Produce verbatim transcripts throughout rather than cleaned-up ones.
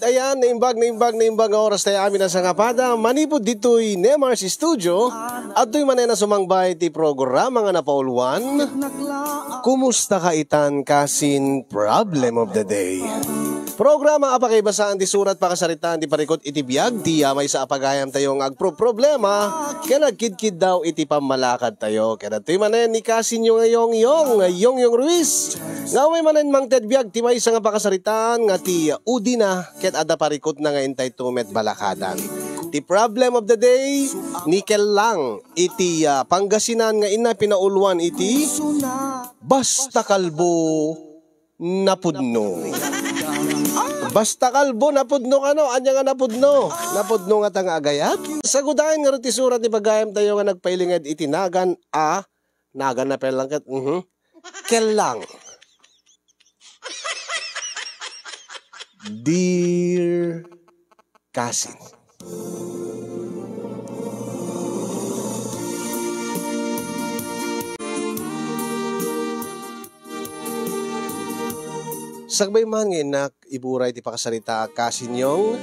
Ayan, naimbag, naimbag, naimbag nga oras tayo amin a sangapada. Manipud ditoy Nemar's Studio, adtoy manen a sumangbay ti programa nga napauluan, Kumusta ka itan kasin Problem of the Day? Programa a pakaibasaan ti surat pakasaritaan ti parikut iti biag ti, ah, maysa a pagayam tayo nga agproproblema ken agkidkiddaw iti pammalakad tayo. Ken adtoy manen ni kasinyo nga Yongyong, Yongyong Ruiz, nga umay manen mangted biag ti maysa nga pakasaritaan nga ti udina ket adda parikutna nga intay to met balakadan. Ti Problem of the Day, ni Kel lang iti, ah, Pangasinan nga inna pinauluan iti Basta kalbo, napudno. Basta kalbo, napudno kano? Ania nga napudno? Napudno ngata nga agayat? Sagudayen ngarud ti surat ti pagayam tayo nga nagpailinged iti nagan a, nagan na pay lang ket, mhm. Kel lang. Dear Kasin. Sakbay man nga innak iburay ti pakasarita a Kasin Yong,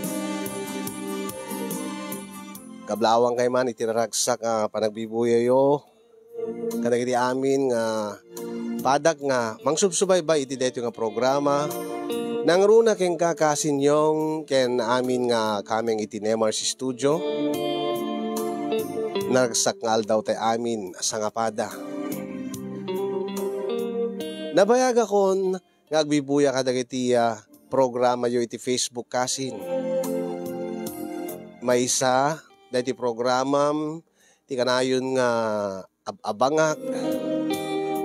kablawang kay man iti naragsak a panagbibuyayo kadagiti amin nga padak nga mangsubsubaybay iti daytoy nga programa. Nangruna kenka, Kasin Yong, ken amin nga kameng iti Nemar's Studio. Naragsak nga aldaw tay amin a sangapada. Nabayagakon nga agbibuya kadagiti, ah, programayo iti Facebook, Kasin. Maysa daytoy programam ti kanayon nga ab-abangak,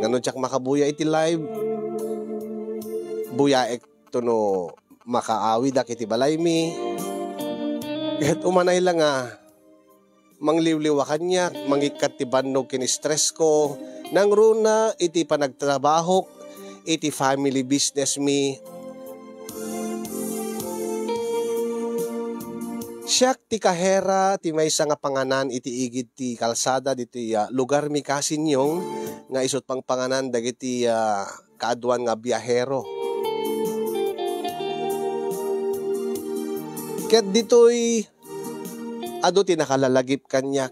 nga no diak makabuya iti live, buyaek to no makaawidak iti balaymi. Ket umanay la nga mangliwliwa kaniak, mangikkat ti bannog ken stress ko, nangruna iti panagtrabahok iti family business mi. Siak ti kahera ti maysa nga panganan iti igid ti kalsada ditoy, ah, lugar mi, Kasin Yong, nga isut' pangpanganan dagiti, ah, kaaduan nga biahero. Ket ditoy, adu ti nakalalagip kaniak.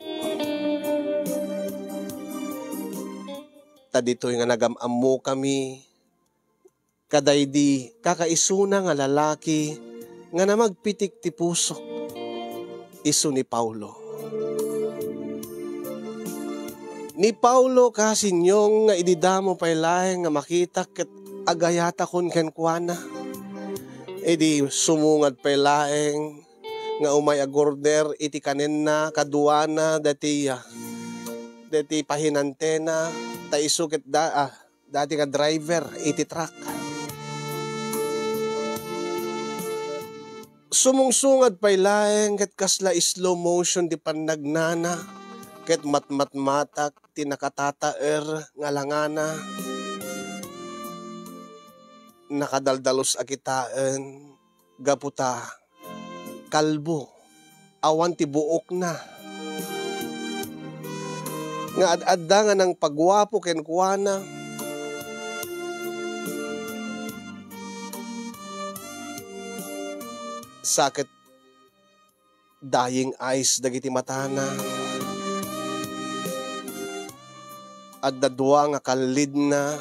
Ta ditoy nga nagam-ammokami, kadaydi kakaisuna nga lalaki nga namagpitik ti pusok, isu ni Paulo. Ni Paulo, Kasin Yong, nga idi damo pay laeng nga makitak ket agayatakon kenkuana. Idi sumungad pay laeng nga umay agorder iti kanenna kaduana dati, ah, dati pahinantena, ta isu ket da, ah, dati nga driver iti truck. Sumungsungad pay laeng ket kasla slow motion ti pannagnana, ket matmatmatak ti nakatataer nga langana. Nakadaldalus a kitaen gapu ta kalbo, awan ti buokna. Nga ad-adda nga nangpaguapo kenkuana. Sa ket dying eyes dagiti matana. Adda dua nga kallidna.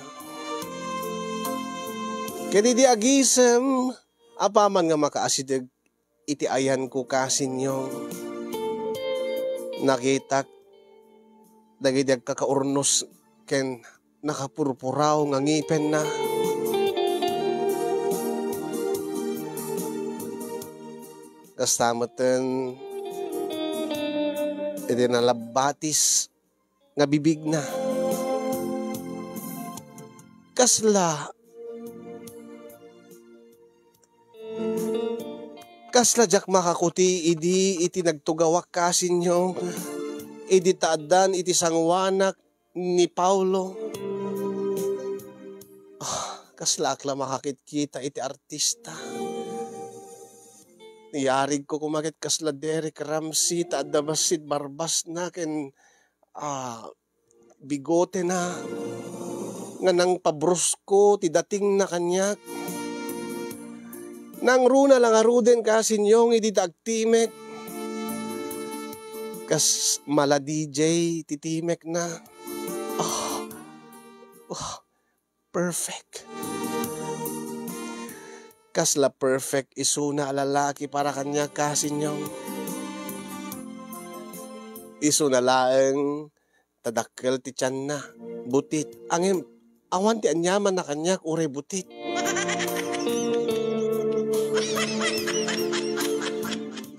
Ket idi agisem, apaman nga makaasideg iti ayanko, Kasin Yong, nakitak dagiti agkakaurnos ken nakapurpuraw nga ngipenna. Kasta metten iti nalabbatis nga bibigna. Kasla, kasla diak makakuti idi iti nagtugawak, Kasin Yong, idi ta addan iti sanguanak ni Paulo. Ah, kaslaak la makakitkita iti artista. Niyarigko koma ket kasla Derek Ramsey ta adda bassit barbasna ken, ah, bigotena nga nangpabrusko ti datingna kaniak. Nangruna la ngaruden, kasinyong, idi ta agtimek. Kas mala D J ti timekna. Oh, oh, perfect. Kasla perfect isuna a lalaki para kaniak, kasinyong. Isuna laeng ta dakkel ti tianna, butit. Ngem, awan ti aniamanna kaniak uray butit.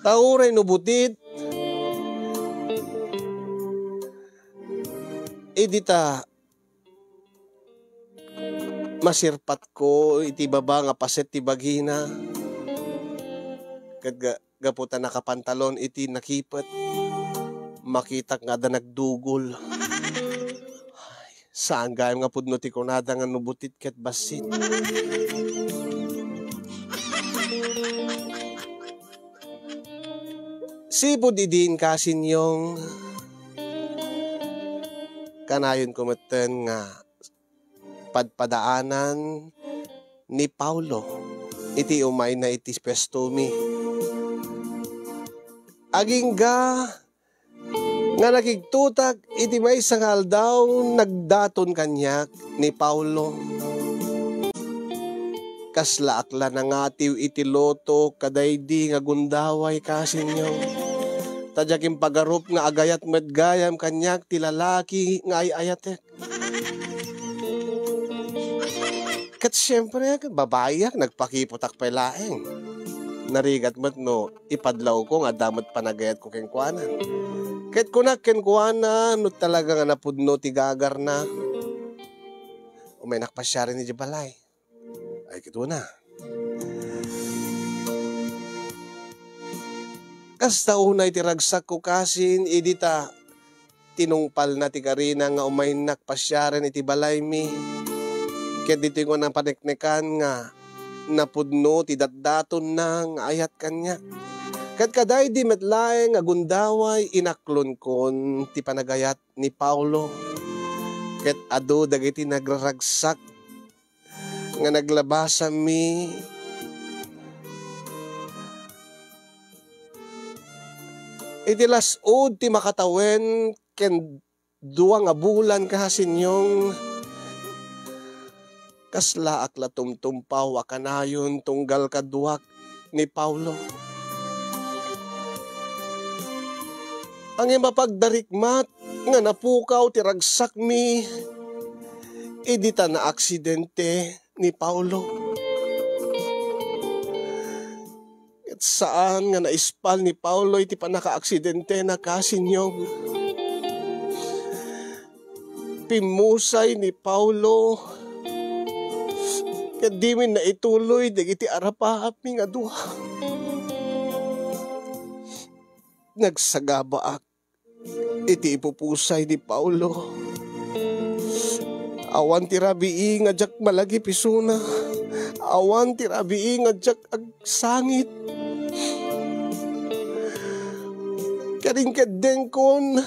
Ta uray no butit, idi ta masirpatko iti baba nga paset ti bagina, ket ga-, gapu ta nakapantalon iti nakipet, makitak nga adda nagdugol. Ay, saan gayam nga pudno ti kunada nga no butit ket bassit. Sipud idin, kasinyong, kanayonko metten nga padpadaanan ni Paulo iti umayna iti puestomi. Agingga nga nakigtutak iti maysa nga aldaw, nagdaton kaniak ni Paulo. Kaslaak la nangatiw iti loto kadaydi nga gundaway, kasinyong. Ta diak impagarup nga agayat met gayam kaniak ti lalaki nga ay-ayatek. Ket siempre, babayak, nagpakiputak pay laeng. Narigat met no ipadlawko nga adda met panagayatko kenkuana. Ket kunak kenkuana no talaga nga napudno ti gagarna, umaynak pasiaren idiay balay. Ay, kituna. Kasta unay ti ragsakko kasin idi ta tinungpalna ti karina nga umaynak pasiaren iti balaymi. Ket ditoy ko napaneknekan nga napudno ti datdatonna nga ayat kaniak. Ket kadaydi met laeng nga gundaway, inaklonkon ti panagayat ni Paulo. Ket adu dagiti nagraragsak nga naglabasanmi. Iti las-ud ti makatawen ken dua nga bulan, kasinyong, kaslaak la tumtumpaw a kanayon tunggal kaduak ni Paulo. Ngem mapagdarikmat nga napukaw ti ragsakmi idi ta naaksidente ni Paulo. Ket saan nga naispal ni Paulo iti pannakaaksidentena, kasinyong. Pimmusay ni Paulo, ket dimin naituloy dagiti arapaapmi nga dua. Nagsagabaak iti ipupusay ni Paulo. Awan ti rabii nga diak malagip isuna. Awan ti rabii nga diak agsangit. Ket inkeddengkon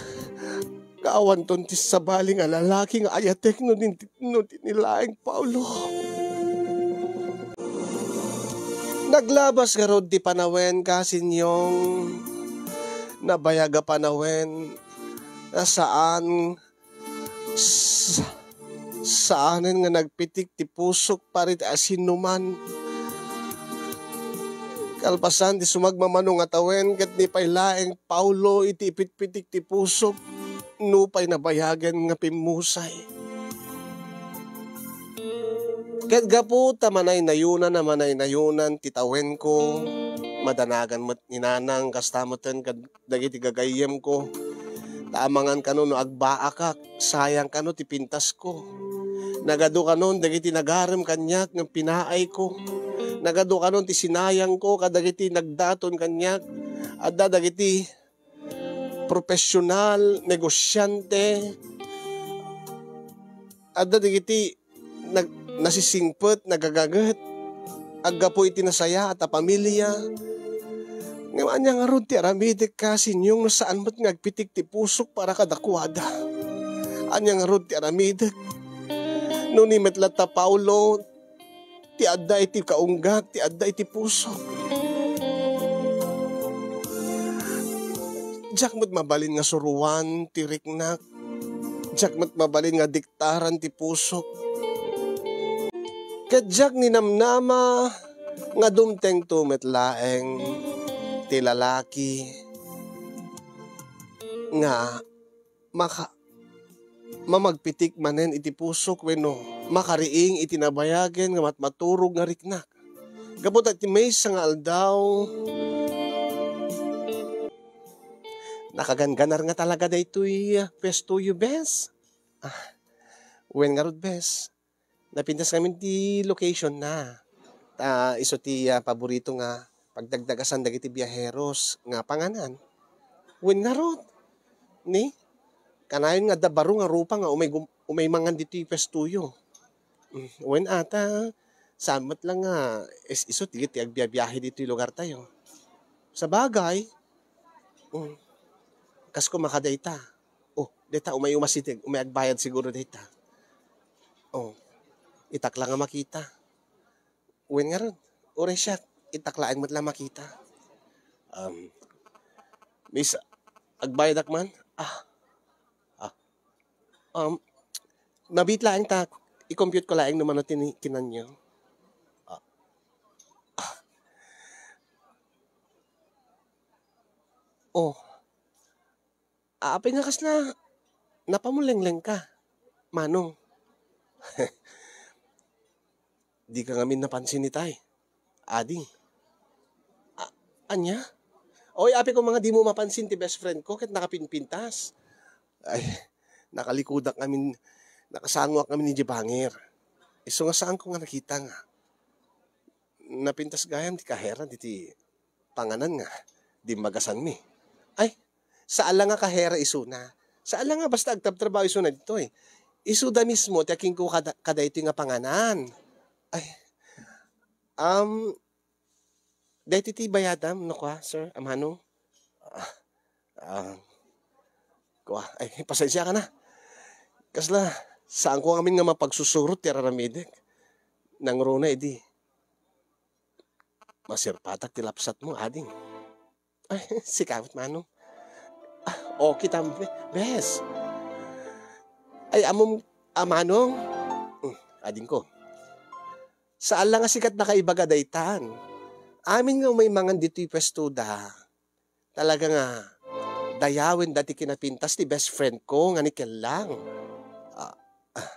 nga awanton ti sabali nga lalaki nga ayatek no din no ti ni laeng Paulo. Naglabas ngarud ti panawen, kasinyong. Nabayag a panawen a saan, sa-, saanen nga nagpitik ti pusok para iti asinoman. Kalpasan ti sumagmamano nga tawen, ket ni pay laeng Paulo iti ipitpitik ti pusok, nupay nabayagen nga pimmusay. Ket gapu ta manaynayonan a manaynayonan ti tawenko, madanagan met ni nanang, kasta meten kad-, dagiti gagayyemko. Ta amangan kano no agbaakak, sayang kano ti pintasko. Nagadu kanon dagiti nagarem kaniak nga pinaayko. Nagadu kanon ti sinayangko kadagiti nagdaton kaniak. Adda dagiti profesional, negosyante, adda dagiti nag-, nasisingpet, nagagaget, aggapu iti nasayaat a pamilia. Ngem ania ngarud ti aramidek, kasinyong, no saan met nga agpitik ti pusok para kadakuada? Ania ngarud ti aramidek? No ni met latta Paulo, ti adda iti kaunggak, ti adda iti pusok. Diak met mabalin nga suroan ti riknak. Diak met mabalin nga diktaran ti pusok. Ket diak ninamnama nga dumtengto met laeng ti lalaki nga maka-, mamagpitik manen iti pusok wenno makariing iti nabayagen nga matmaturog nga riknak. Gapu ta iti maysa nga aldaw, nakagangganar nga talaga daytoy, ah, puestoyo, bes. Ah, wen ngarud, bes. Napintas ngamin ti location na. Ta isu ti, ah, paborito nga pagdagdagasan dagiti biaheros nga panganan. Wen ngarud, ni? Kanayon nga adda baro nga rupa nga umay gum-, umay mangan ditoy puestoyo. Mm, wen ata, saan met lang nga is-, isu ti, ti agbiabiahe ditoy lugar tayo. Sabagay, mm, kas kumakadayta. Oh, dayta, umay umasiteg, umay agbayad siguro dayta. Oh, itak la nga makita. Wen ngarud, uray siak, itak laeng met la makita. Um, Miss, agbayadak man? Ah, ah. Um, mabiit laeng ta, i-compute ko laeng no mano ti ni-, kinanyo. Ah. Ah. Oh. Apay nga kasla napamulenglengka, Manong? Dika ngamin napansin itay, ading. A-, ania? Oy, apay ko nga dimo mapansin ti best friend ko ket nakapinpintas. Ay, nakalikudak ngamin, nakasangoak ngamin idiay bangir. Isu nga saanko nga nakita nga napintas gayam ti kahera diti panganan nga dimmagasanmi. Ay, saan la nga kahera isuna. Saan la nga basta agtrabtrabaho isuna ditoy. Isuda mismo ti akinko kada-, kadaytoy nga panganan. Ay, um, daytoy ti bayadam, no kua, sir, a Manong? Ah, ah, kua, ay, pasensiaka na. Kasla, saanko ngamin nga mapagsusurot ti araramidek. Nangruna idi, masirpatak ti lapsatmo, ading. Ay, sika met, Manong. Ah, okay tam, be-, bes. Ay, ammom, a Manong? Mm, adingko. Saan la nga sika ti nakaibaga daytan. Amin nga umay mangan ditoy puestoda. Talaga nga, dayawenda ti kinapintas ti best friend ko nga ni Kellang. Ah, ah.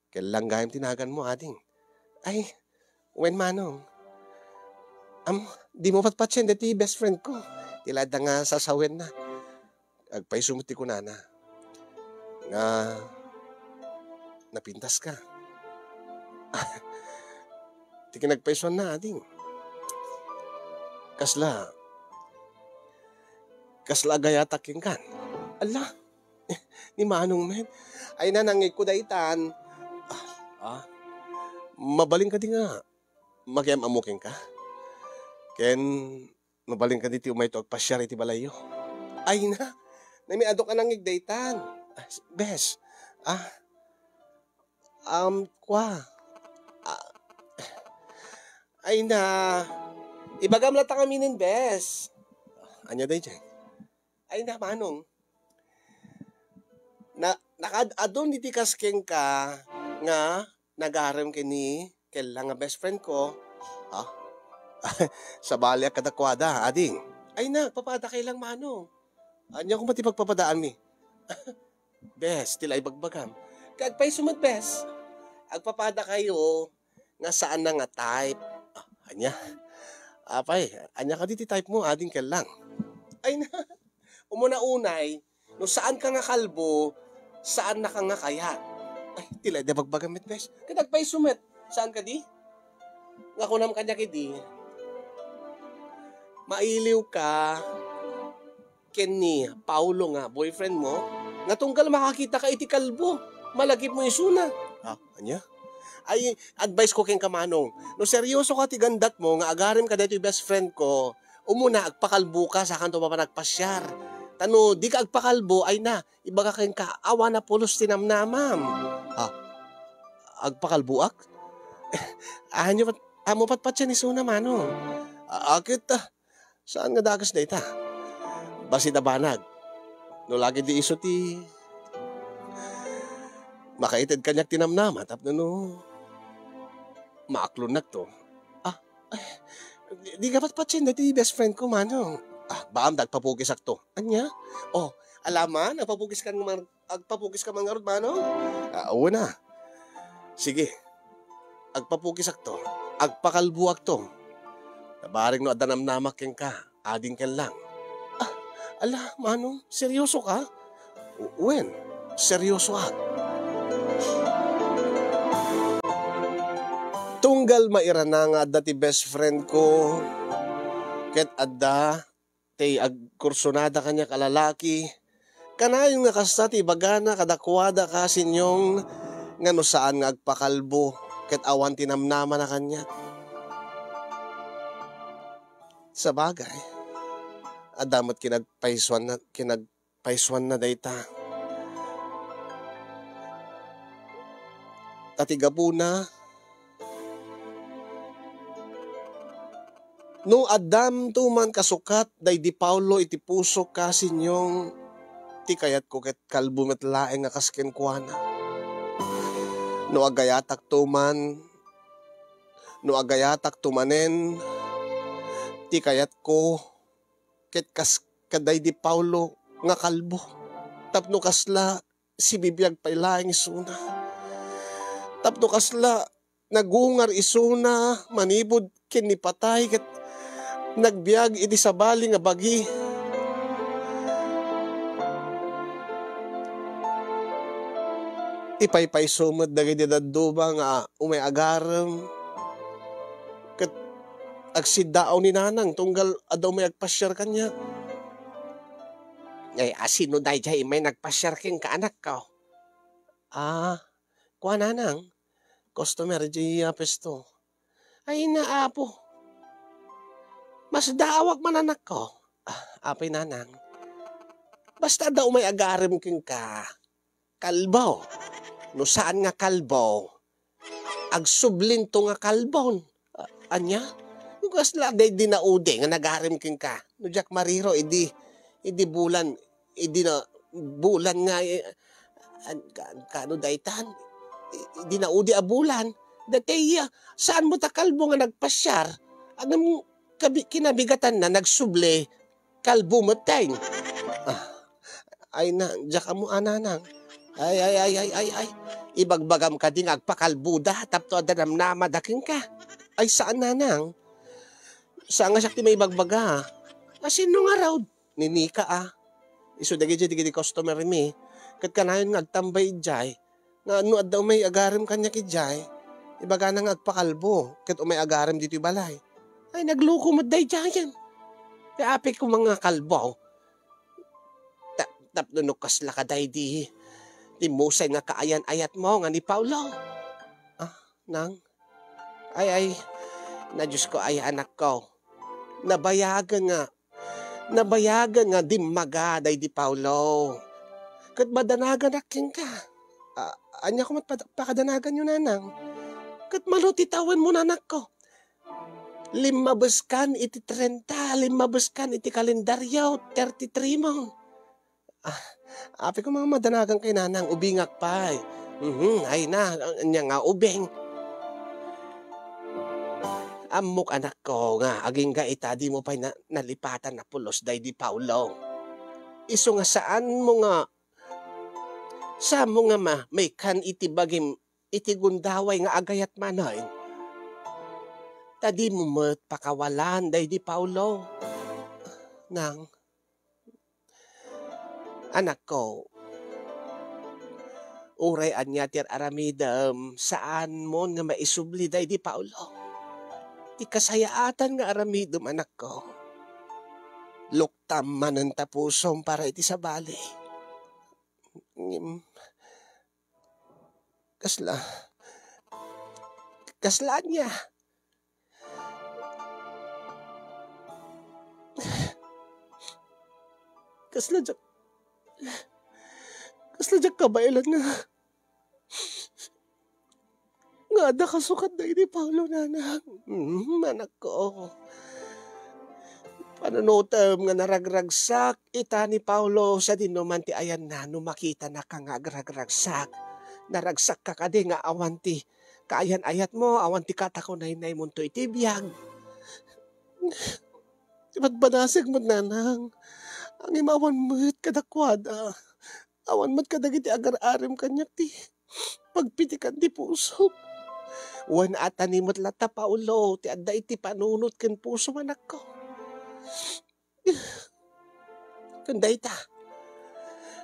Kellang gayam ti naganmo, ading. Ay, wen, Manong. Am, dimo patpatien daytoy best friend ko. Ti la adda nga sasawenna. Agpayso met ti kunana nga napintaska. Ti kinagpaysuanna, ading. Kasla, kasla agayatak kenka. Ala, ni Manong met. Ay, nanangngegko daytan. Ah, ah. Mabalin kadi nga mag-am-ammo kenka? Ken mabalin kadi ti umayto agpasiar iti balayyo? Ay na, namiadok a nangngeg daytan. Ah, bes. Ah, um, kua. Ah, ay na, ibagam latta ngaminen, bes. Ania daydiay? Ay na, Manong. Na, nakaad-adun iti kas kenka nga nagarem ken ni Kellang nga best friend ko. Ha? Sabaliak kadakuada, ading. Ay na, agpapadakay lang, Manong. Ania koma ti pagpapadaanmi? Bes, ti la ibagbagam. Kag pay sumat, bes. Agpapadakayo nga saanna nga type. Ah, ania? Apay, ania kadi ti type mo, ading Kellang? Ay na, umuna unay, no saanka nga kalbo, saannaka nga kayat. Ay, ti la idi bagbagam met, bes. Ket agpayso met, saan kadi? Nga kunam kaniak idi, mailiwka ken ni Paulo nga boyfriend mo, nga tunggal makakitaka iti kalbo, malagipmo isuna. Ah, ania? Ay, advice ko kenka, Manong, no seryosoka ti gandatmo nga agarem kadaytoy best friend ko, umuna, agpakalboka sakanto mapan agpasiar. Ta no dika agpakalbo, ay na, ibaga kenka, awan a pulos ti namnamam. Ha? Agpakalboak? Ahanyo pat-, ammo patpatien isuna, Manong. A-, a, ket, ah, saan nga dakes dayta? Bassit a banag. No la ket di isu ti makaited kaniak ti namnama tapno no maaklonnakto. Ah, ay, di, di ka patpatien daytoy best friend ko, Manong. Ah, baam ta agpapukisakto. Ania? Oh, alaman, agpapukis kan man, agpapukis ka man ngarud, Manong? Ah, wen a. Sige. Agpapukisakto. Agpakalbuakto. Nabarek no adda namnamak kenka, ading ken lang. Ah, ala, Manong, seryoso ka? Wen, seryosoak. Tunggal mairana nga adda ti best friend ko, ket adda ti agkursunada kaniak a lalaki, kanayon nga kasta ti ibagana kadakuada, Kasinyong, nga no saan nga agpakalbo ket awan ti namnamana kaniak. Sabagay, adda met kinagpaysuanna, kinagpaysuanna dayta. Ta ti gapuna, no addamto man kasukat daydi Paulo iti pusok, Kasinyong, ti kayatko ket kalbo met laeng nga kas kenkuana. No agayatakto man, no agayatakto manen, ti kayatko ket kas kadaydi Paulo nga kalbo. Tapno kasla sibibiag pay laeng isuna. Tapno kasla nagungar isuna manipud ken ni patay ket nagbiag iti sabali nga bagi. Ipaypayso met dagiti dadduma nga umay agarem ket agsiddaaw ni Nanang tunggal adda umay agpasiar kaniak. Ay, asino daydiay immay nagpasiar kenka, anakko? Ah, kua, Nanang, customer diay puesto. Ay, na, apo. Masdaawak man, anakko. Ah, apay, Nanang. Basta adda umay agarem kenka, kalbo. No saan nga kalbo, agsublinto nga kalbon. A-, ania? No kasla daydi naudi nga nagarem kenka. No diak mariro, idi, idi bulan, idi na, bulan nga, eh, an-, ka-, kano daytan? I-, idi naudi a bulan. Dayta, ah, saan mo ta kalbo nga nagpasiar? Ngem kabi-, kinabigatanna, nagsubli. Kalbo met, Teng. Ah, ay na, diak ammo a, Nanang. Ay, ay, ay, ay, ay, ay. Ibagbagam kadi nga agpakalboda, tapno adda namnamada kenka. Ay, saan, Nanang. Saan nga siak ti maibagbaga. Asino ngarud? Ni Nika, a. Isu dagiti, dagiti customer mi. Ket kanayon nga agtambay idiay. Nga no adda umay agarem kaniak idiay, ibagana nga agpakalbo, ket umay agarem ditoy balay. Ay, nagloko met daydiayen. Ti apay ko nga kalbo. Ta-, tapno no kasla kadaydi, ti musay nga kaayan-ayatmo nga ni Paulo. Ah, Nang? Ay, ay, na Diyos ko, ay, anakko. Nabayagen nga Nabayagen nga dimmaga daydi Paulo. Ket madanaganak kenka. A-, ania ko met pad-, pakadanaganyo, Nanang? Ket mano ti tawenmo, anakko? Limmabeskan iti trenta, limmabeskan iti kalendario, thirty-three mo. Ah, apay ko nga madanagan kay Nanang, ubingak pay. Mhm, ay na, ania nga ubing? Ammok, anakko, nga agingga ita dimo pay na-, nalipatan a pulos daydi Paulo. Isu nga saanmo nga, saanmo nga ma-, maikkan iti bagim iti gundaway nga agayat manen. Ta dimo met pakawalan daydi Paulo. Nang, Anakko, uray ania ti ar-aramidem, saanmon nga maisubli daydi Paulo. Ti kasayaatan nga aramidem, anakko, luktam manen ta pusom para iti sabali. Ngem, kasla, kasla ania? Kasla diak, kasla diak kabaelan nga, nga adda kasukat daydi Paolo, nanang. Mm, anakko. Panunotem nga naragragsak ita ni Paolo sadino man ti ayanna no makitanaka nga agragragsak. Naragsakka kadi nga awan ti kaayan-ayatmo, awan ti katakunaynaymonto iti biag. Ti badbadasek met, nanang. Ngem awan met kadakuada. Awan met kadagiti agar-arem kaniak ti pagpitikan ti pusok. Wen, atani met latta, Paolo, ti adda iti panunot ken pusom, anakko. Ken dayta,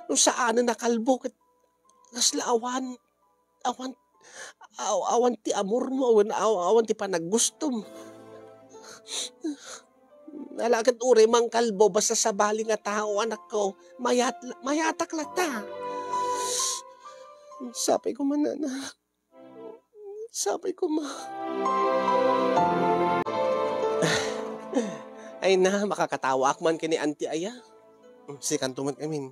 no saanen a kalbo, ket kasla awan, awan, aw-, awan ti amormo, awan, aw-, awan ti panaggustom. Ala ket uray mangkalbo, basta sabali nga tao, anakko, mayat-, mayatak latta. Sapay ko man, anak. Sapay ko man. Ay na, makakatawaak man ken ni Auntie aya. Sikanto met ngamin.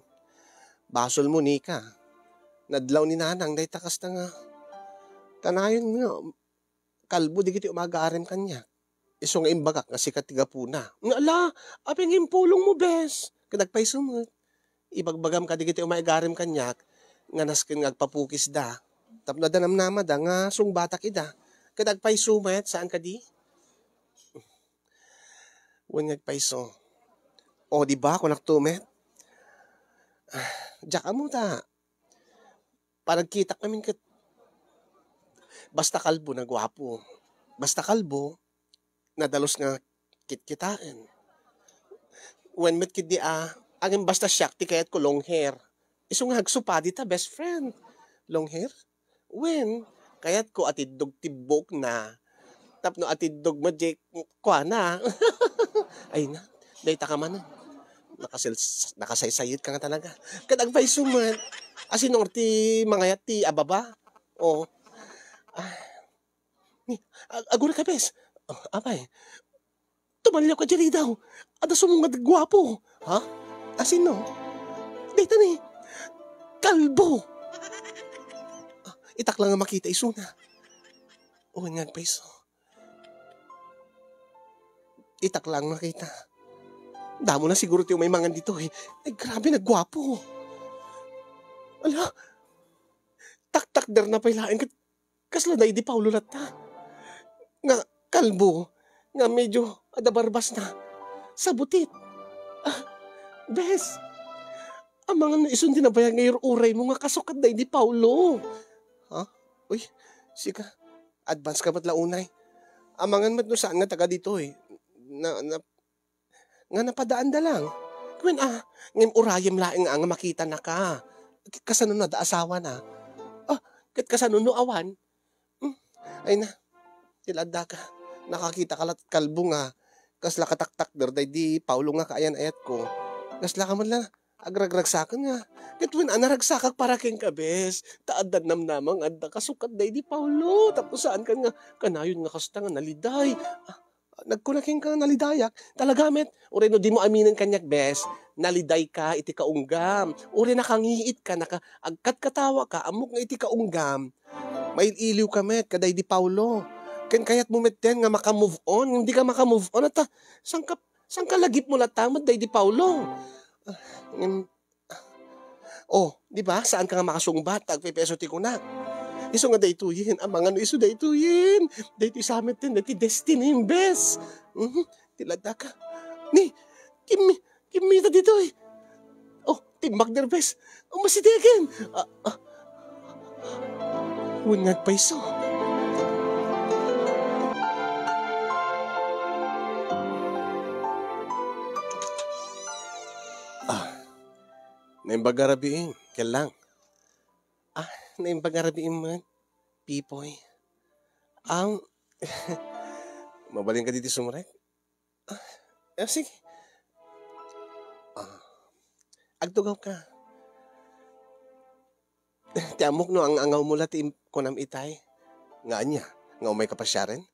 Basolmo, Nika. Nadlaw ni Nanang dayta kasta nga kanayon nga kalbo dagiti umagarem kaniak. Isu nga imbagak nga sika ti gapuna. Nga ala, apay nga impulongmo, bes? Ket agpayso met. Ibagbagam kadagiti umagarem kaniak nga nasken nga agpapukisda. Tapno adda namnamada nga sungbatak ida. Ket agpayso met, saan kadi? Wen nga agpayso. O, di ba, kunakto met? Diak ammo ta panagkitak ngamin ket basta kalbo, naguapo. Basta kalbo, nadalus nga kitkitaen. Wen met ketdi a, ngem basta siak ti kayatko long hair. Isu nga agsupadi ta best friend. Long hair? Wen, kayatko atiddog ti buokna. Tapno atiddog met diay kuana. Ay na, dayta ka man. Nakasil-, nakasaysayet ka nga talaga. Ket agpayso met. Asino ti mangayat ti ababa? O. Ah. Ni, ag-, agura ka, bes. O, apay. Tumaliaw ka diay ridaw. Adda sumungad nga guapo. Ha? Asino? Dayta ni. Kalbo. Ah, itak lang nga makita isuna. Wen nga agpayso. Itak lang makita. Damo na siguro ti umay mangan ditoy. Ay, grabe, nagguapo. Ala, taktakder na pay laeng ket kasla daydi Paolo latta. Nga kalbo, nga medyo adda barbasna. Sabutit. Ah, bes, amangan no isun ti nabayag nga ir-uraymo nga kasukat daydi Paolo. Ha? Uy, sika, advance ka met la unay. Amangan met no saan nga taga ditoy. Na, na, nga napadaanda lang. Wen, ah, ngem urayem laeng nga, nga makitanaka. Ket kasano no adda asawana? Ah, ket kasano no awan? Hmm, ay na, ti la addaka. Nakakitaka la't kalbo nga kasla kataktakder daydi Paolo nga kaayan-ayatko. Kasla ka met la agragragsaken nga. Ket wen a naragsakak para kenka, bes. Ta addan namnama nga adda kasukat daydi Paolo. Tapno saan kan nga kanayon nga kasta nga naliday. Ah, nagkuna kenka nga nalidayak. Talaga met, uray no dimo aminen kaniak, bes, nalidayka iti kaunggam. Uray nakangiitka, naka-, agkatkatawaka, ammok nga iti kaunggam, mail-iliwka met kadaydi Paolo. Ken kayatmo metten nga maka-move on, ngem dika maka-move on. Ata, sangka, sangka lagipmo latta met daydi Paolo. Ah, ngem, O, di ba? Saanka nga makasungbat ta agpepeso ti kunak. Isu nga daytoyen, amangan no isu daytoyen. Daytoy sa metten, daytoy destiny, bes. Mhm. Ti la addaka. Ni, kimmi-, kimmita ditoy. O, timbak, derbes. O, masitegen. Ah, ah. Wen nga agpayso. Ah. Naimbag a rabiim, Kellang. Ah, naimbag a rabiim met, Pipoy. Am, mabalinka ditoy sumrek? Ah, eh, sige. Ah, agtugawka. Ti ammok no ang-angawmo la ti im-, kunam itay. Nga ania? Nga umayka pasiaren?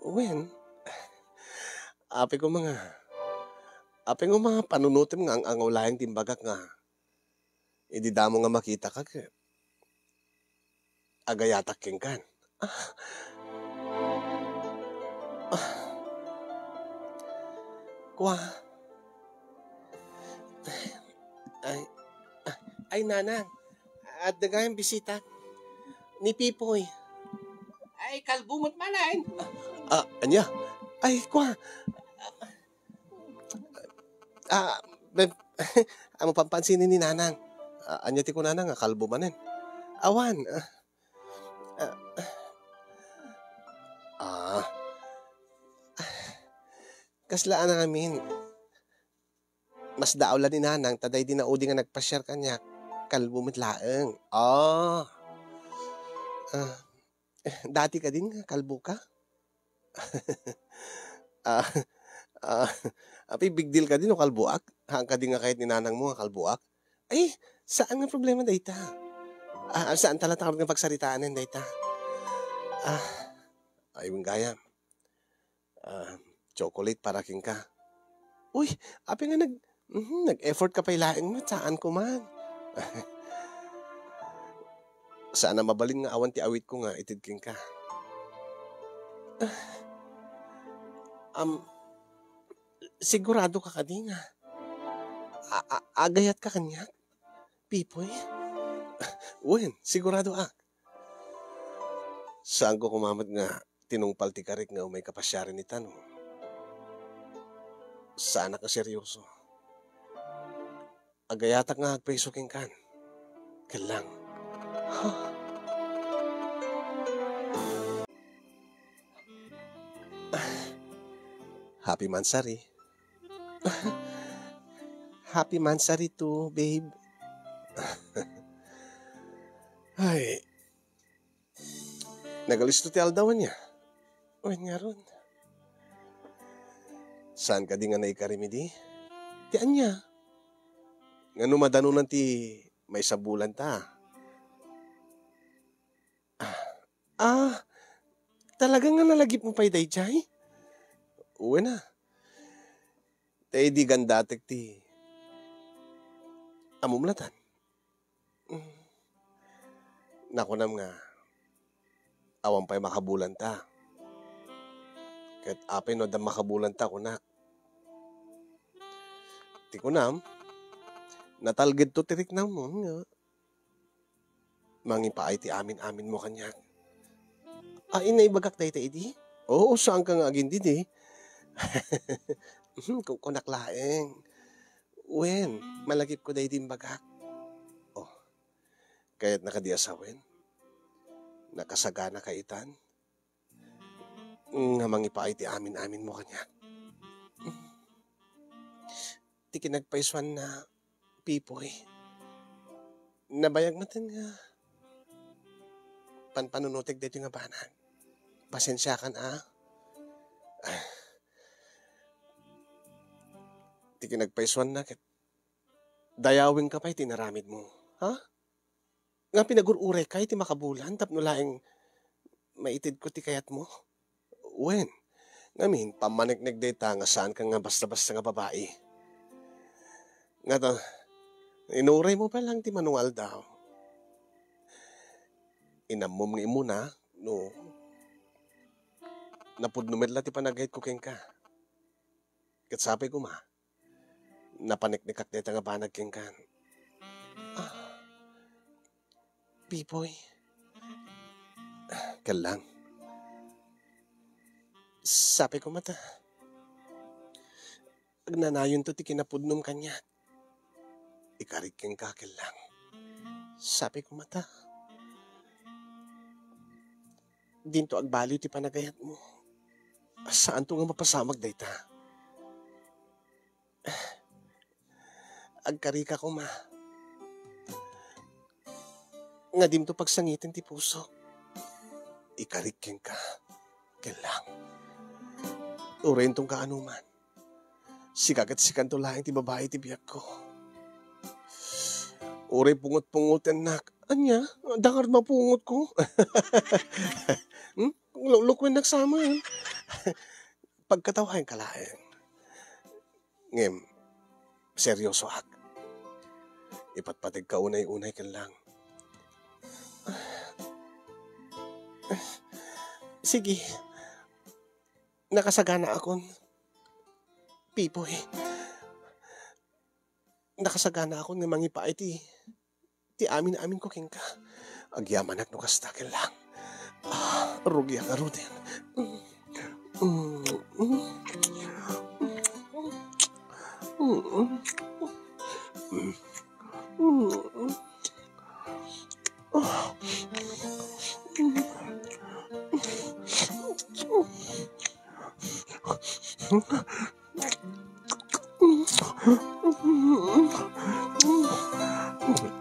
Wen, apay koma nga, apay nga mapanunotem nga ang-angaw laeng ti imbagak nga idi damo nga makitaka ket agayatak kenkan. Ah. Ah. Kwa. Ay, ah, ay, Nanang. Adda gayam bisita. Ni Pipoy. Ay, kalbo met manen. Ah, ania? Ay, kwa. Ah, be-, amo pampansin ni Nanang. Ah, ania ti kunana nga kalbo manen? Awan. Ah, ah. Kasla a nangamin. Masdaaw la ni Nanang ta daydi naudi nga nagpasiar kaniak, kalbo met laeng. Ah. Ah. Dati kadin nga kalboka? Ah, ah, apay, big deal kadi no kalboak? Haan kadi nga kayat ni nanangmo nga kalboak? Ay, saan nga problema dayta. Ah, saan ta latta nga pagsaritaen dayta. Ah, ay, wen gayam. Ah, chocolate para kenka. Uy, apay nga nag-, mhm, nag-effort ka pay laeng met, saan ko man. Saan a mabalin nga awan ti awitko nga itedko kenka. Ah, am, sigurado ka kadi nga a-, a-, agayatka kaniak, Pipoy? Wen, sigurado ak. Saanko koma met nga tinungpal ti karik nga umay kapasiaren ita no saanak a seryoso. Agayatak nga agpayso kenkan. Ket lang. Happy Mansari. Happy Mansari too, babe. Ay, nagalisto ti aldaw ania? Wen ngarud. Saan kadi nga naikarim idi? Ti ania? Ngano madanunan ti maisabulanta? Ah, ah, talaga nga nalagipmo pay daydiay? Wen a. Ta idi gandatek ti ammom latan. Mm. Nakunam nga awan pay makabulanta. Ket apay no adda makabulanta, kunak. Ti kunam, natalgedto ti riknam nga mangipaay ti amin-aminmo kaniak. A, naibagak dayta idi? Oo, saanka nga agindidi. Hmm, kunkunak laeng. Wen, malagipko daydi imbagak. Oh, kayatna kadi a sawen? Nakasaganaka itan? Nga mangipaay ti amin-aminmo kaniak. Ti kinagpaysuanna, Pipoy, nabayag met nga panpanunotek daytoy nga banag. Pasensiakan a. Ti kinagpaysuanna ket dayawenka pay ti inaramidmo. Ha? Nga pinagur-urayka iti makabulan tapno laeng maitedko ti kayatmo? Wen, ngamin, pammaneknek dayta nga saanka nga basta-basta nga babai. Ngata, inuraymo pa lang ti mano nga aldaw. Inammom nga immuna, no, napudno met la ti panagayatko kenka. Ket sapay koma, napaneknekak dayta nga banag kenkan. Ah, Pipoy. Ket lang. Sapay koma ta agnanayonto ti kinapudnom kaniak. Ikarik kenka ket lang. Sapay koma ta dinto agbaliw ti panagayatmo. Saanto nga mapasamak dayta. Agkarika koma. Nga dimto pagsangiten ti pusok. Ikarik kenka. Ket lang. Uray inton kaanoman. Sika ket sikanto laeng ti babai ti biagko. Uray pungot-pungotennak. Ania? Dangar mapungotko? Hmm? Lu-, lukuennak saman. Pagkatawaenka laeng. Ngem, seryosoak. Ipatpategka unay-unay ken lang. Sige. Nakasaganaakon, Pipoy. Nakasaganaakon nga mangipaay ti, ti amin-aminko kenka. Agyamanak no kasta, Kellang. Ah, rugiak ngaruden.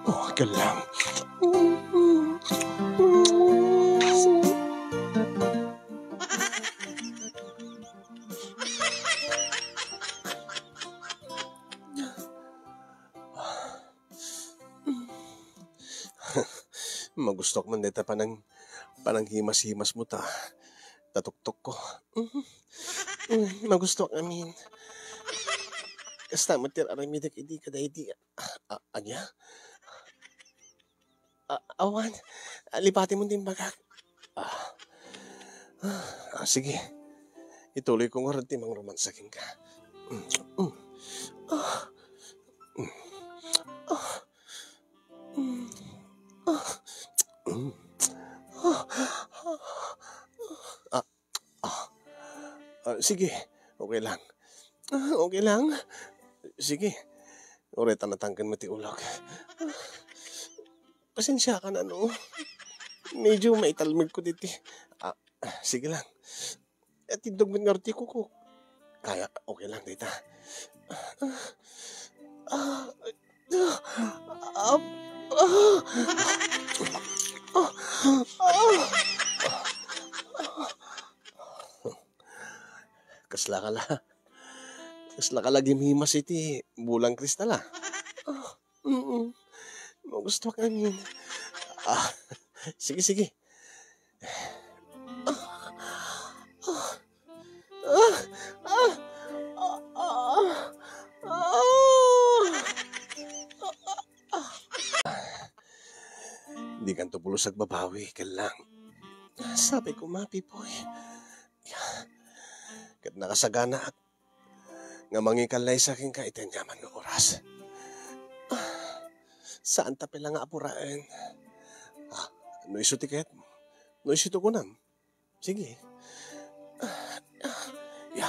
Oh, Kellang. Magustuak man dayta panang-, pananghimas-himasmo ta, ta tuktokko. Mm, magustuak ngamin. Kasta met ti ar-aramidek idi kadaydi. A-, ania? A-, awan. Lipatem ti imbagak. Ah. Ah, sige. Ituloyko ngarud ti mangromansa kenka. Mm, mm. Ah. Mm. Ah. Mm. Ah. Ah. Ah. Ah. Ah, sige. Okay lang. Ah, okay lang. Sige. Uray ta natangken met ti ulok. Ah. Pasensiakan, ano? Medyo maitalmegko ditoy. Ah, sige lang. Atiddog met ngarud ti kukok. Kaya, okay lang dayta. Ah, ah, ah, ah, ah, ah. Kasla ka la. Kasla ka la gimhimas iti bulang kristal, ah. Ah. Mm. Magustuak ngamin. Ah, sige, sige. Ah, ah, ah, ah, ah, ah. Dikanto pulos agbabawi, Kellang. Sabi ko, Mapipoy. Ket nakasaganaak nga mangikallaysa kenka iti aniaman nga oras. Ah, saan ta pay la nga apuraen? Ah, no isu ti kayatmo, no isu ti kunam, sige. Ah, ah, ya.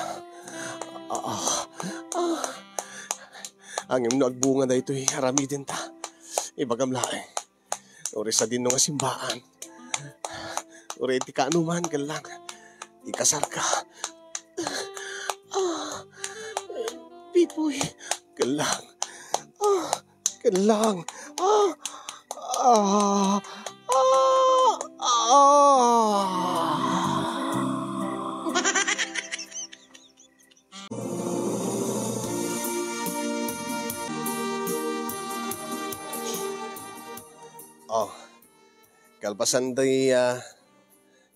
Ah, ah, ah. Ngem no agbunga daytoy aramidenta, ibagam laeng. Uray sadino nga simbaan. Uray ti kaanoman, Kellang. Ikasarka. Ah, Pipoy, Kellang. Ah, Kellang. Ah, ah, ah, ah. Oh, kalpasan ti, ah,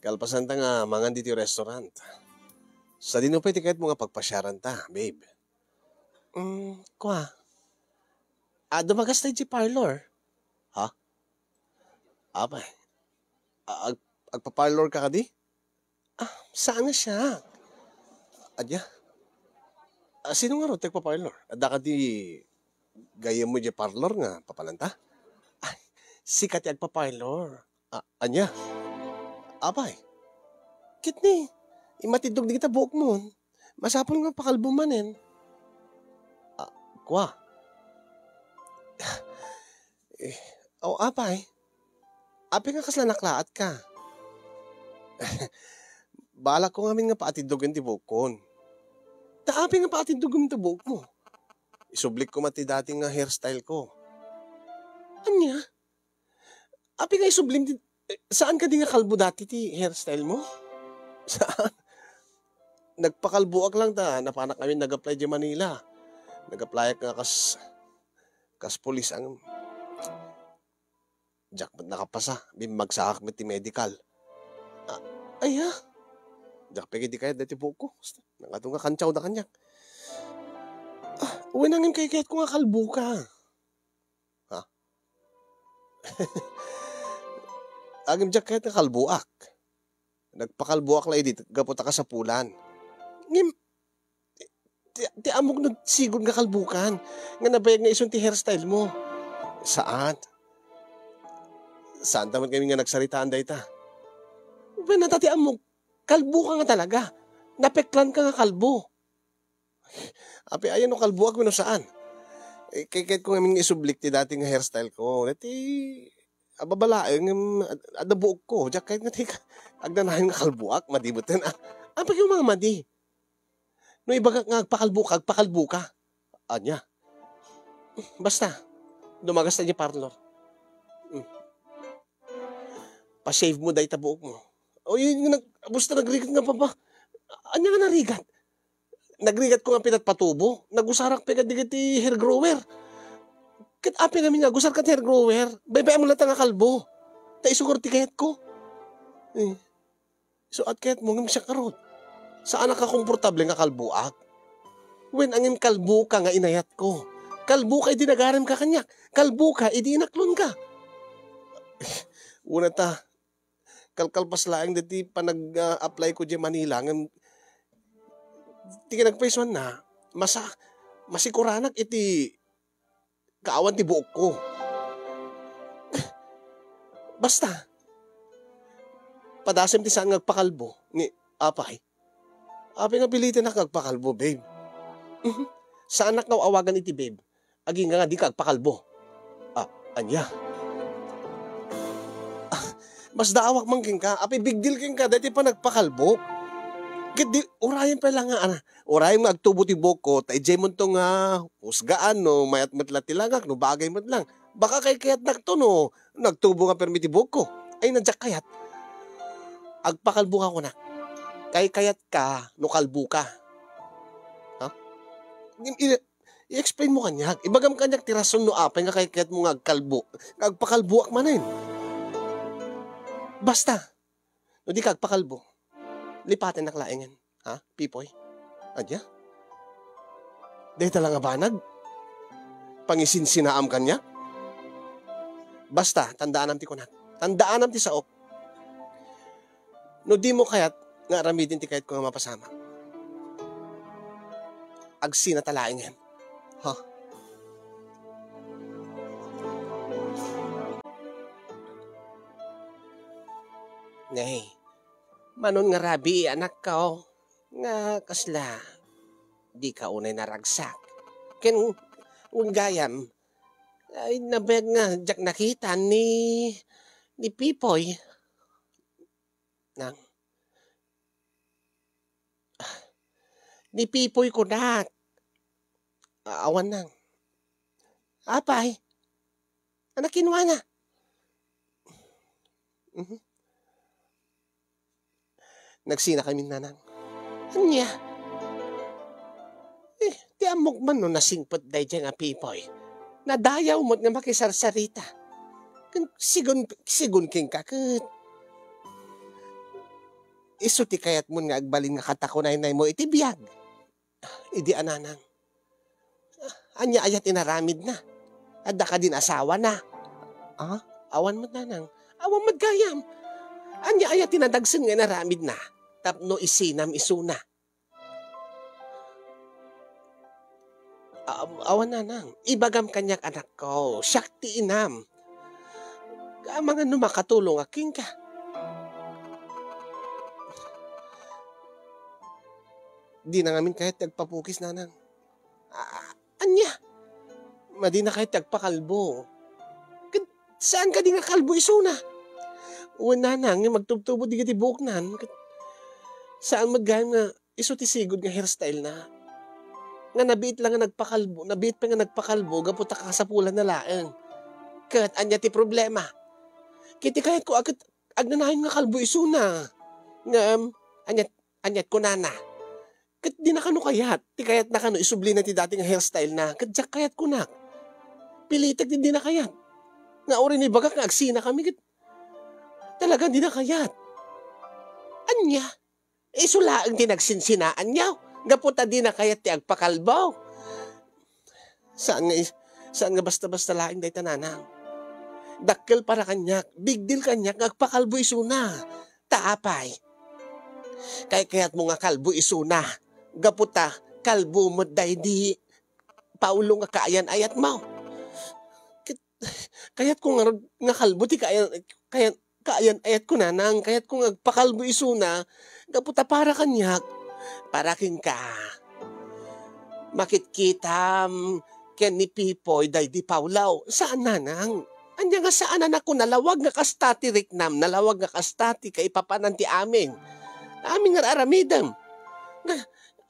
kalpasan ta nga mangan ditoy restaurant. Sadino pay ti kayatmo nga pagpasiaranta, babe? Mm, kua. Ah, dumagas ta idiay parlor. Ha? Apay. A-, ag-, agpa-parlor ka kadi? Ah, saan nga siak? Ania? Ah, sino ngarud ti agpa-parlor? Adda kadi gayyemmo idiay parlor nga papalanta? Ay, sika ti agpa-parlor. Ah, ania? Apay. Ket ni, immatiddog dagita buokmon. Masapul nga pakalbom manen. Ah, kua. Eh, aw, apay. Apay nga kasla naklaatka? Balakko ngamin nga paatiddogen ti buokkon. Ta apay nga paatiddogen ti buokmo? Isublikko met ti dati nga hairstyle ko. Ania? Apay nga isublim ti, eh, saan kadi nga kalbo dati ti hairstyle mo? Saan? Nagpakalboak lang ta napanak ngamin nag-apply idiay Manila. Nag-applyak nga kas, kas pulis ang Diak met nakapasa, bimmagsaak met ti medical. Ah, aya? Diak pay ketdi kayat daytoy buokko. Nangato nga kantiawda kaniak. Ah, wen, ngem kayatko nga kalboka. Ha? Ngem diak kayat nga kalboak. Nagpakalboak la idi gapu ta kasapulan. Ngem, ti, ti ammok no sigud nga kalbokan, nga nabayag nga isun ti hairstyle mo. Saan? Saan ta met ngamin nga nagsaritaan dayta? Wen, ata ti ammok, kalboka nga talaga. Napeklanka nga kalbo. Apay, aya no kalboak wenno saan? Eh, kay, kayatko ngamin nga isublik ti dati nga hairstyle ko. Dati, ababa laeng, em, ad-, adda buokko. Diak kayat nga ti ka-, agnanayon nga kalboak, madi metten, ah. Apay, nga madi. No ibagak nga agpakalboka, agpakalboka. Ania? Basta, dumagas ta idiay parlor. Hmm. Pa-shave mo dayta buokmo. O, yun nga nag-, basta nagrigat nga papa. Ania nga narigat? Nagrigatko nga pinatpatubo. Nagusarak pay kadagiti hair grower. Ket apay ngamin nga agusarka ti hair grower? Baybay-am latta nga kalbo. Ta isu ngarud ti kayatko. Eh. Isu ti kayatmo ngem siak ngarud. Saanak a komportable nga kalboak. Wen, ngem kalboka nga inayatko. Kalboka idi nagaremka kaniak. Kalboka idi inaklonka. Una ta, kalkalpas laeng daydi panag, ah, apply ko idiay Manila, ngem ti kinapaysuanna, masa-, masikuranak iti kaawan ti buokko. Basta, padasem ti saan nga agpakalbo. Ni, apay? Apay nga pilitenak nga agpakalbo, babe? Mhm. Saanak nga aw-awagan iti babe. Agingga nga dika agpakalbo. Ah, ania? Ah, masdaawak man kenka. Apay big deal kenka, daytoy panagpakalbo. Ket di, urayen pay la nga, ana, urayen nga agtubo ti buokko, ta idiay monto nga husgaan no mayat met la ti langak, no bagay met lang. Baka kaykayatnak to no nagtubo nga permi ti buokko. Ay, na diak kayat. Agpakalbo ka kuna. Kaykayatka no kalbo ka. Ha? I-, i-, i-explain mo kaniak. Ibagam kaniak ti rason no apay nga kaykayatmo nga agkalbo, nga agpakalboak manen. Basta, no dika agpakalbo, lipatennak laengen. Ha, Pipoy? Ania? Dayta la nga banag? Pangisinsinaam kaniak? Basta, tandaanam ti kunak. Tandaanam ti saok. No dimo kayat nga aramiden ti kayatko nga mapasamak, agsinata laengen. Ha? Nay, manon nga rabii, anakko, nga kasla dika unay naragsak. Ken, wen gayam, ay, nabayag nga diak nakita ni, ni Pipoy. Nang, ni Pipoy kunak. A-, awan nang. Apay? Ania kinunana? Mhm. Nagsinakamin, nanang. Ania? Eh, ti ammok man no nasingpet daydiay nga Pipoy. Nadayaw met nga makisarsarita. Ken sigun, sigun kenka ket isu ti kayatmon nga agbalin nga katakunaynaymo iti biag. Idi a, nanang, ania aya ti inaramidna? Adda kadin asawana? Ah, awan met, nanang. Awan met gayam. Ania aya ti nadagsen nga inaramidna tapno isinam isuna? Am-, awan, nanang. Ibagam kaniak, anakko. Siak ti inam. Amangan no makatulongak kenka. Dina ngamin kayat ti agpapukis, nanang. A-, ania? Madina kayat ti agpakalbo. Ket saan kadi nga kalbo isuna? Wen, nanang, nga agtubtubo dagiti buoknan. Ket saan met gayam nga isu ti sigud nga hairstyle na. Nga nabiit la nga nagpakalbo, nabiit pay nga nagpakalbo gapu ta kasapulanna laeng. Ket ania ti problema? Ket ti kayatko a ket agnanayon nga kalbo isuna. Ngem, ania, ania ti kunana? Ket dina kano kayat. Ti kayatna kano isublina ti dati nga hairstyle na. Ket diak kayat kunak. Pilitek ti dina kayat. Nga uray no ibagak nga agsinakami ket talaga dina kayat. Ania? Isu laeng ti nagsinsinaanyo gapu ta dina kayat ti agpakalbo. Saan nga is-, saan nga basta-basta laeng dayta, nanang. Dakkel para kaniak, big deal kaniak nga agpakalbo isuna. Ta apay? Kay-, kayatmo nga kalbo isuna. Gapu ta, kalbo met daydi Paulo nga kaayan-ayatmo. Ket, kayatko ngarud nga kalbo ti kaayan, kaayan, kaayan-ayatko, nanang. Kayatko nga agpakalbo isuna, gapu ta para kaniak, para kenka. Makitkitam ken ni Pipoy daydi Paulo. Saan, nanang. Ania nga saan a nalawag nga kasta ti riknam, nalawag nga kasta ti kaipapanan ti amin. Amin nga ar-aramidem. Nga,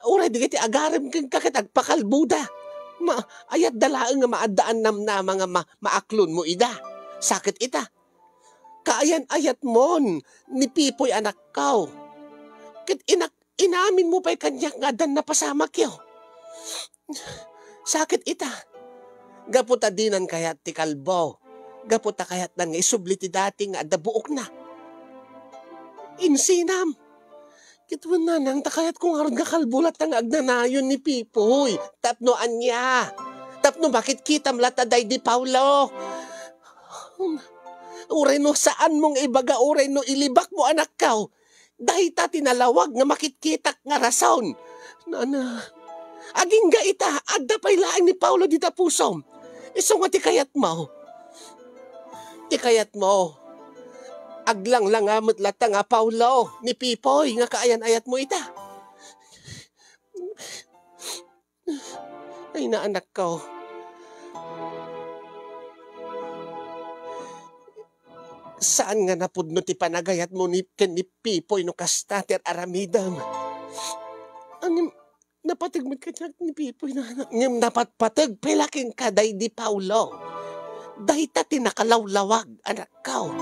uray dagiti agarem kenka ket agpakalboda. Ma-, ayatda laeng nga maaddaan namnama nga ma-, maaklonmo ida. Sakit ita. Kaayan-ayatmon ni Pipoy, anakko. Ket inak-, inaminmo pay kaniak nga addan napasamakyo. Sakit ita. Gapu ta dinan kayat ti kalbo. Gapu ta kayatnan nga isubli ti dati nga adda buokna. Insinam. Ket wen, nanang, ta kayatko ngarud nga kalbo latta nga agnanayon ni Pipoy. Tapno ania? Tapno makitkitam latta daydi Paulo. Uray no saanmo nga ibaga, uray no ilibakmo, anakko. Dayta ti nalawag nga makitkitak nga rason. Nana, agingga ita, adda pay laeng ni Paulo dita pusom. Isu nga ti kayatmo. Ti kayatmo, aglanglanga met latta nga Paulo ni Pipoy nga kaayan-ayatmo ita. Ay, naanakko. Saan nga napudno ti panagayatmo ni, ken ni Pipoy no kasta ti ar-aramidem. Ngem napateg met kaniak ni Pipoy, nanang. Ngem napatpateg pay la kenka daydi Paulo. Dayta ti nakalawlawag, anakko.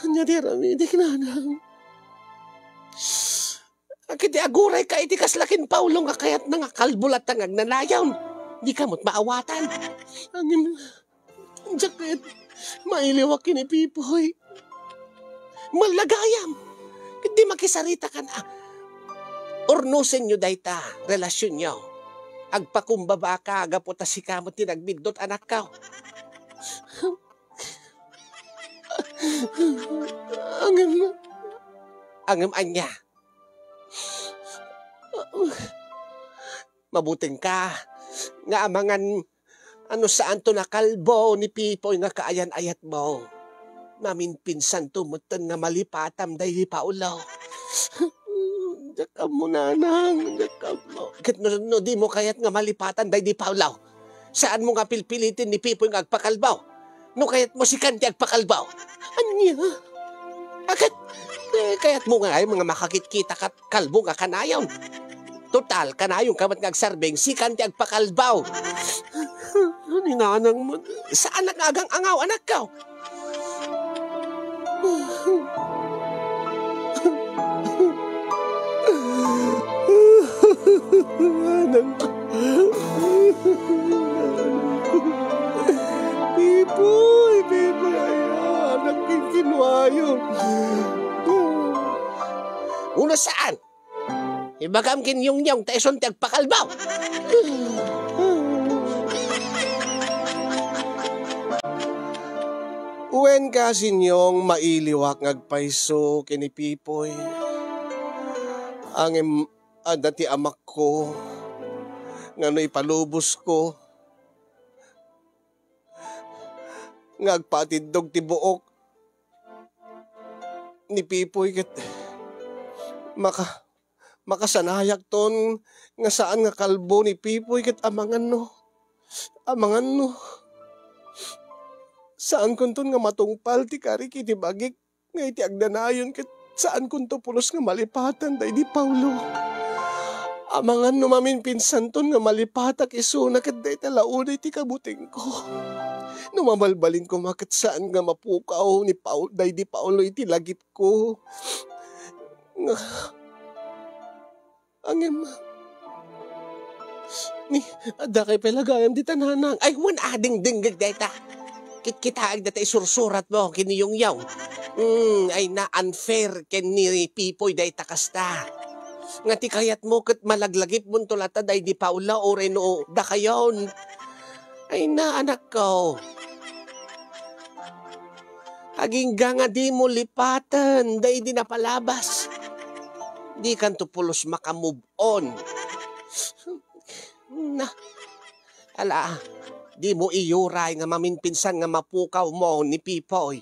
Ania ti aramidek, nanang? Ket ti agurayka iti kasla ken Paulo nga kayatna nga kalbo latta nga agnanayon, dika met maawatan. Ngem, diak ket mailiwak ken ni Pipoy. Malla gayam. Ket di makisarita kan, ah, urnosenyo dayta relasionyo. Agpakumbabaka gapu ta sika met ti nagbiddut, anakko. Ngem, ngem ania? Mabutengka nga amangan a no saanto nakalbo ni Pipoy nga kaayan-ayatmo, maminpinsanto metten nga malipatam daydi Paulo. Diak ammo, nanang, diak ammo. Ket no, no dimo kayat nga malipatan daydi Paulo, saanmo nga pilpiliten ni Pipoy nga agpakalbo. No kayatmo, sikan ti agpakalbo. Ania? Aket, eh, kayatmo nga ay mga makakitkitak ket kalbo nga kanayon. Total, kanayonka met nga agsarbeng, sikan ti agpakalbo. Ni nanang met. Saanak nga agang-angaw, anakko. Anak. Pipoy, Pipoy, aya, nagkinkinuayo. Uno saan? Ibagam ken Yongyong ta isun ti agpakalbo. Wen ka, Sinyong, mailiwak nga agpayso ken ni Pipoy. Ngem adda ti amakko nga no ipalubosko nga agpatiddog ti buok ni Pipoy ket maka-, makasanayakton nga saan nga kalbo ni Pipoy ket amangan no, amangan no saankonton nga matungpal ti karik iti bagik nga iti agdanayon ket saankonto pulos nga malipatan daydi Paulo. Amangan no maminpinsanton nga malipatak isuna ket dayta la unay ti kabutengko. No mabalbalin koma ket saan nga mapukaw ni Paul-, daydi Paulo iti lagipko. Nga, Ngem, ni, adda kay pay la gayam dita, nanang. Ay, wen a, dingdingngeg dayta. Kitkitaek dayta isursuratmo ken ni Yongyong. Hmm, ay na, unfair ken ni Pipoy dayta kasta. Nga ti kayatmo ket malaglagipmonto latta daydi Paula uray no dakayon. Ay na, anakko. Agingga nga dimo lipaten daydi napalabas. Dikanto pulos makamove on. Na, ala, dimo iyuray nga maminpinsan nga mapukawmo ni Pipoy.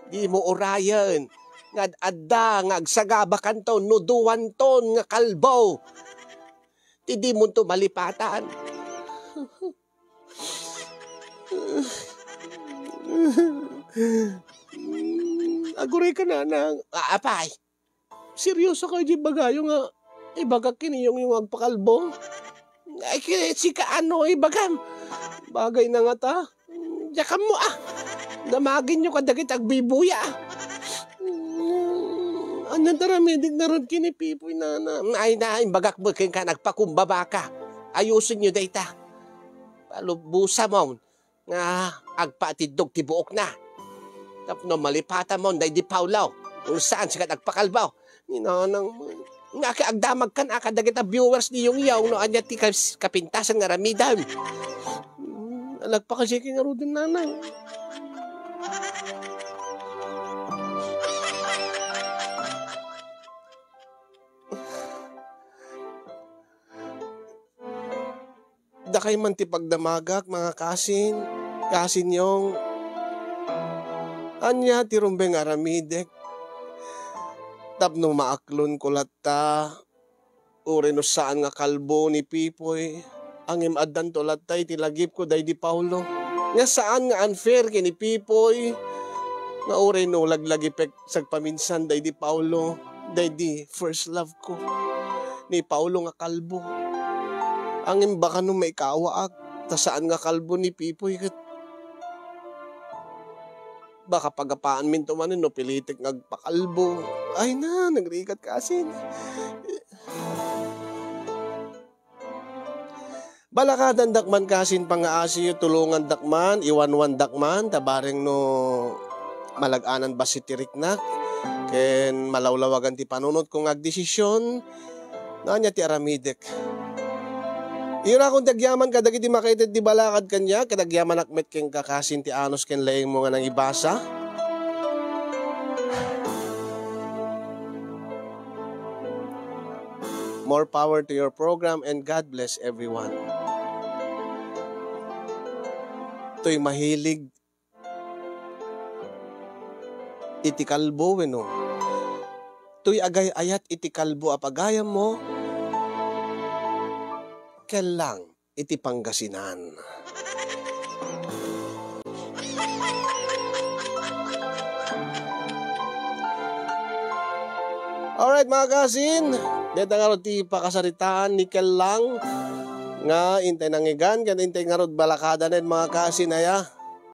Dimo urayen nga ad-adda nga agsagabakanto no duanton nga kalbo. Ti dimonto malipatan. Aguray ka, nanang. A-, apay, seryoso kayo di bagayo nga ibagak ken Yongyong agpakalbo? Ay, ki-, sika ano, ibagam. Bagay na nga ta. Diak ammo, ah. Damagenyo kadagiti agbibuya, ah. Ania ti aramidek ngarud ken ni Pipoy, nana? Ay na, imbagak met kenka, nagpakumbaba ka. Ayusenyo dayta. Palubosamon nga agpatiddog ti buokna. Tapno malipatamon daydi Paolo. Saan sika agpakalbo? Ni nanang, nga ki agdamagkan a kadagita viewers ni Yongyong no ania ti kas-, kapintasan nga aramidem. Hmm, alagpakasiki ngaruden, nanang. Dakay man ti pagdamagak, mga kasin, kasin Yong. Ania ti rumbeng aramidek tapno maaklonko latta, uray no saan nga kalbo ni Pipoy, ngem addanto latta iti lagipko daydi Paolo. Nga saan nga unfair ken ni Pipoy, nga uray no laglagipek sagpaminsan daydi Paolo, daydi first love ko, ni Paolo nga kalbo. Ngem baka no maikawaak, ta saan nga kalbo ni Pipoy ket baka pagapaanminto manen no pilitek nga agpakalbo. Ay na, nagrigat kasin. Balakadandak man kasin pangngaasiyo, tulongandak man, iwanwandak man, ta bareng no malag-anan bassit ti riknak, ken malawlawagan ti panunotko nga agdesisyon, no ania ti aramidek. Iyurakon ti agyaman kadagiti makaited ti balakad kaniak, ket agyamanak met kenka kasin ti anus ken leengmo nga nangibasa. More power to your program and God bless everyone. Toy mahilig iti kalbo wenno toy agay-ayat iti kalbo a pagayammo, kellang iti Pangasinan. Alright, mga kasin, deta ngarud ti pakasaritaan ni Kellang nga intay nangngegan, ken intay ngarud balakadanen, mga kasin, aya.